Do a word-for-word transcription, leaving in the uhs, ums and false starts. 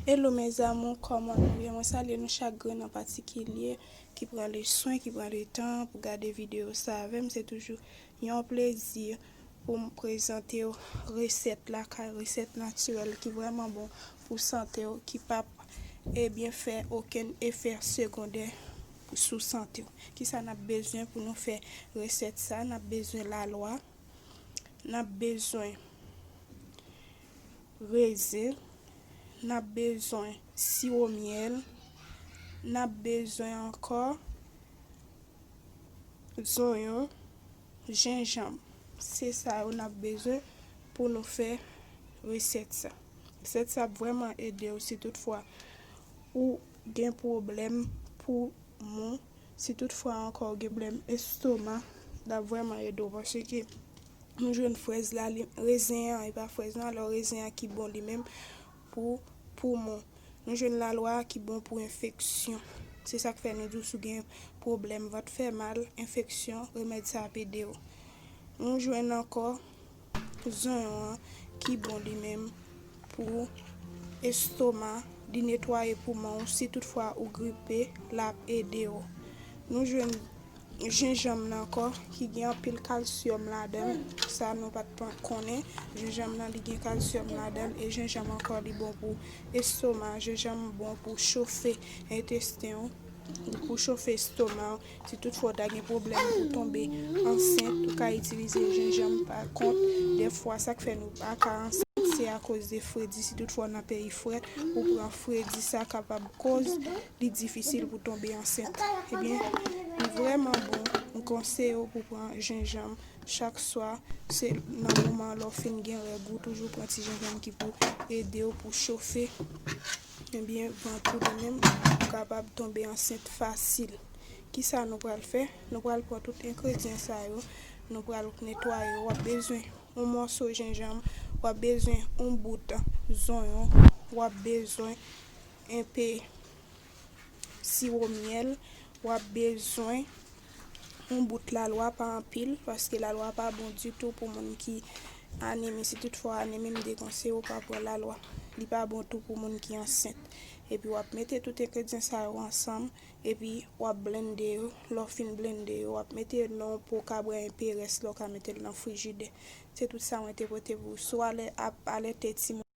Hello mes amours, kòman nou ye? Mwen salye nou chak grenn an patikilye ki pran le swen, ki pran le tan pou gade videyo sa avè m. Se toujou yon plezi pou m prezante w resèt lakay, resèt natirèl ki vrèman bon pou sante w, ki p ap, ebyen, fè okenn efè segondè sou sante w. Kisa n ap bezwen pou nou fè resèt sa? N ap bezwen lalwa, n ap bezwen rezen, n ap bezwen siwo myèl, n ap bezwen ankò zonyon, jenjanm. Se sa yo n ap bezwen pou nou fè resèt sa. Resèt sa ap vrèman ede w si toutfwa ou gen pwoblèm poumon, si toutfwa ankò ou gen pwoblèm estoma, l ap vrèman ede w paske nou jwenn frèz la, li, rezen an, e pa frèz non, alò rezen an ki bon li menm pou poumon. Nou jwenn lalwa ki bon pou enfeksyon. Se sa k fè nou di w si w gen pwoblèm vant fè mal, enfeksyon, remèd sa ap ede w. Nou jwenn ankò zonyon an ki bon li menm pou estoma, li netwaye poumon w. Si toutfwa ou gripe, l ap ede w. Nou jwenn jenjanm nan ankò ki gen anpil kalsyòm ladan l. Sa nou pa t konnen. Jenjanm nan li gen kalsyòm ladan l e jenjanm ankò li bon pou estoma. Jenjanm bon pou chofe entesten w, pou chofe estoma w. Si toutfwa w ta gen pwoblèm pou tonbe ansent, ou ka itilize jenjanm. Pa kont, dèfwa sa k fè nou pa ka ansent se akoz de fredi. Si toutfwa w nan peyi frèt, ou pran fredi, sa kapab koz li difisil pou tonbe ansent. Ebyen, li vrèman bon. M konseye w pou pran jenjanm chak swa. Se nan moman lè w fin gen règ ou toujou pran ti jenjanm ki pou ede w pou chofe. Ebyen, vant ou li menm, ou kapab tonbe ansent fasil. Kisa nou pral fè? Nou pral pran tout engredyan sa yo. Nou pral netwaye yo. W ap bezwen yon mòso jenjanm, w ap bezwen yon bout zonyon, w ap bezwen enpe siwo myèl, w ap bezwen yon bout lalwa, pa anpil, paske lalwa pa bon ditou pou moun ki anemi. Si toutfwa anemi, m dekonseye w pa pran lalwa. Li pa bon tou pou moun ki ansent. Epi w ap mete tout engredyan sa yo ansanm, epi w ap blende yo. Lè w fin blende yo, w ap mete yo nan yon po kabwè enpe rès la, w ka mete l nan frijidè. Se tout sa mwen te pote pou ou. Si w alè-, ap alète timoun